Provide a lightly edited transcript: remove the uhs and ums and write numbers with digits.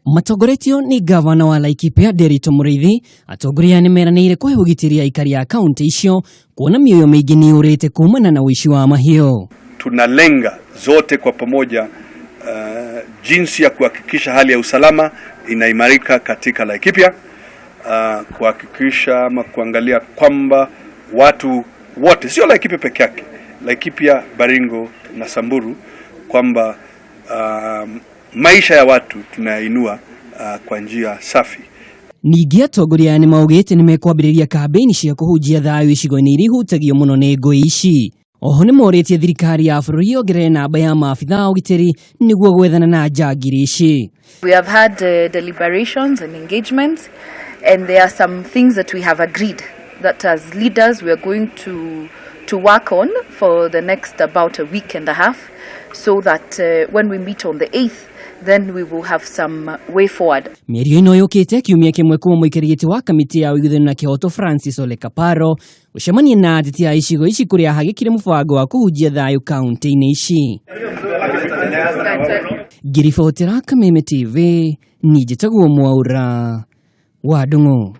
Matongoretio nĩ gavana wa Laikipia Nderitu Mũrĩithi, atongoria nĩ meranĩire kũhe ũgitĩri aikari a kaunti icio kuona mĩoyo mĩingĩ nĩ yũrĩte kumana na ũici wa mahiũ. Tunalenga zote kwa pamoja jinsi ya kuhakikisha hali ya usalama inaimarika katika Laikipia, kuhakikisha ama kuangalia kwamba watu wote, sio Laikipia peke yake, Laikipia, Baringo na Samburu, kwamba maisha ya watu tunayainua kwa njia safi. Ningĩ atongoria aya nĩ maugĩte nĩ mekwambĩrĩria kambĩini cia kũhunjia thayũ icigo-inĩ iria ihutagio mũno nĩ ngũĩ ici. Oho nĩ morĩtie thirikari ya bũrũri yongerere namba ya maabitha a ũgitĩri nĩguo gwethana na njangiri ici. We have had deliberations and engagements, and there are some things that we have agreed that as leaders we are going to work on for the next about a week and a half, so that when we meet on the 8th, then we will have some way forward. Mĩario ĩno yũkĩte kiumia kĩmwe kuma mũikarĩri gĩtĩ wa kamĩtĩ ya ũiguithano na kĩhoto Francis Ole Kaparo gũcemania na ateti a icigo ici kũrĩa hagĩkire mũbango wa kũhunjia thayũ kaunti-inĩ ici. Ngĩribotera Kameme TV, niĩ njĩtagwo Mwaura wa Ndung'u.